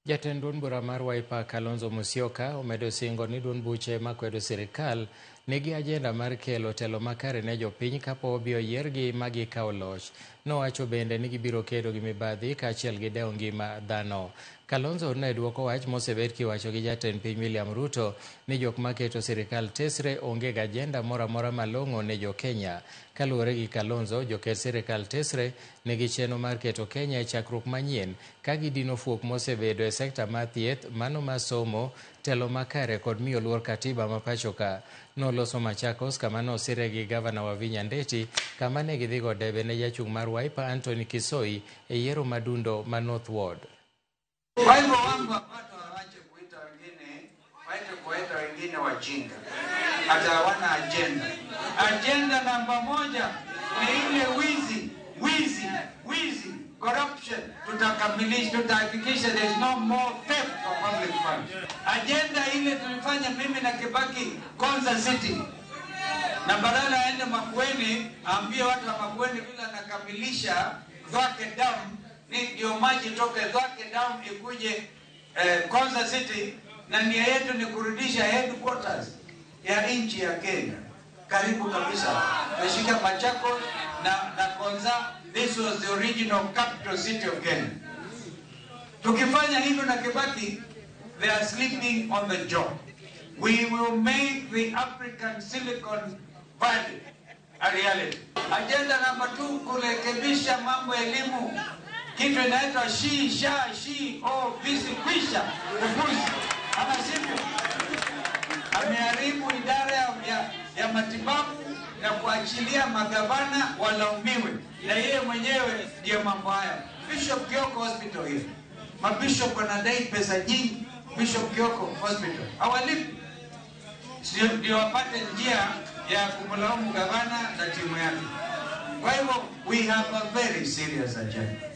Jatend duond bura mar Wiper Kalonzo Musyoka omedo singo ni duond buche makwedo sirikal nigi ajenda mar kelo telo makare ne jopiny kapo obi oyiergi ma gikawo loch. Nowacho bende ni gibiro kedo gi mibadhi kaachiel gi dewo ngima dhano. Kalonzo ne dwoko wach mosebed kiwacho gi jatend piny William Ruto ni jok maketo sirikal tesre onge gi ajenda moro amora malong'o ne jo-Kenya. Kaluwore gi Kalonzo, joket sirikal tesre nigi chenro mar keto Kenya e chakruok manyien ka gidino fuok mosebedo e sekta mar thieth, mano mar somo, telo makare kod miyo luor katiba ma pacho ka. Noloso Machakos kama nosire gi gavana Wavinya Ndeti kama ne gidhigo debe ne jachung' mar Wiper Anthony Kisoi e yiero madundo ma North Ward. Kwa hivyo wangu wapata waache kuita wengine, waache kuwaita wengine wajinga, hata hawana ajenda. Ajenda namba moja ni ile wizi, wizi, wizi, corruption. Tutakamilisha, tutahakikisha there is no more theft of public funds. Ajenda ile tulifanya mimi na Kibaki Konza City, na badala aende Makueni aambie watu wa Makueni vile anakamilisha Thwake Dam, ni ndio maji toke Thwake Dam ikuje Konza City, na nia yetu ni kurudisha headquarters ya nchi ya Kenya karibu kabisa. Tumeshika Machakos na Konza. This was the original capital city of Kenya. Tukifanya hivyo na Kibaki, they are sleeping on the job. We will make the African Silicon Valley a reality. Agenda number 2, kurekebisha mambo ya elimu. Kitu inaitwa shi, sha, shi, o, visi, kwisha, upuzi. Ama sivyo? Ameharibu idara ya matibabu na kuachilia magavana walaumiwe. Na yeye mwenyewe ndiyo mambo haya. Bishop Kioko Hospital hiyo. Mabishop wanadai pesa nyingi Bishop Kioko Hospital. Hawalipi. Sio ndio wapate njia ya kumlaumu gavana na timu yake. Kwa hivyo we have a very serious agenda.